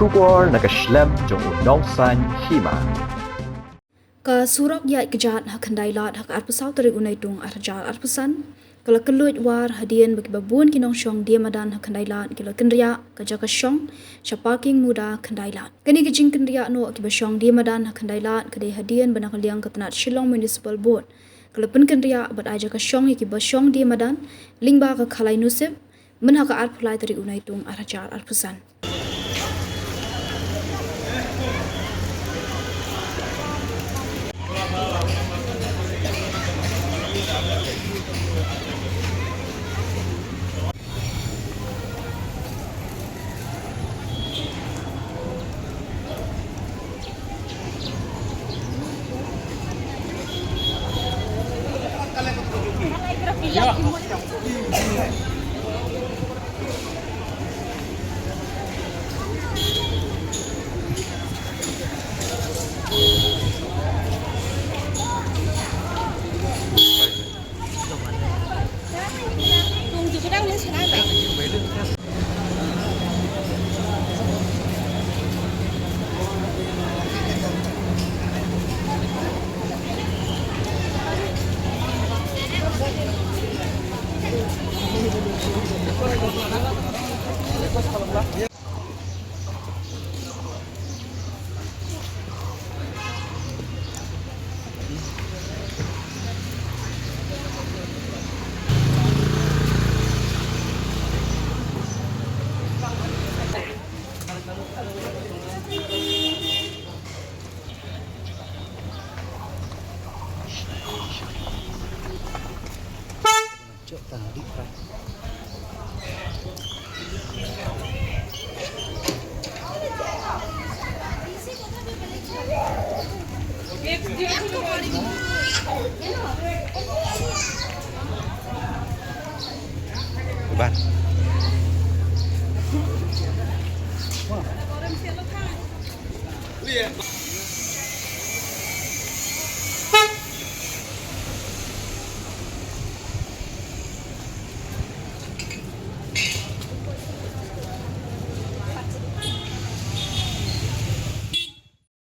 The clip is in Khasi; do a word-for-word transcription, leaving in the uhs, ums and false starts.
Khubor na ka shlem jong u Nongsaiñ Hima. Ka surok ïaid kjat ha Khyndai Lad ha ka arphew saw tarik u Naitung arhajar arphew san ka la kylluid war hadien ba kiba bun ki nongshong die madan ha Khyndai Lad ki la kynriah ka jaka shong sha parking Muda Khyndai Lad. Kane ka jingkynriah noh kiba shong die madan ha Khyndai Lad ka dei hadien ba na ka liang ka tnat Shillong Municipal Board ka la pynkynriah bad ai jaka shong ïa kiba shong die madan lyngba ka Khalai Nusip myn ha ka arphew lai tarik u Naitung arhajar arphew san. Ban.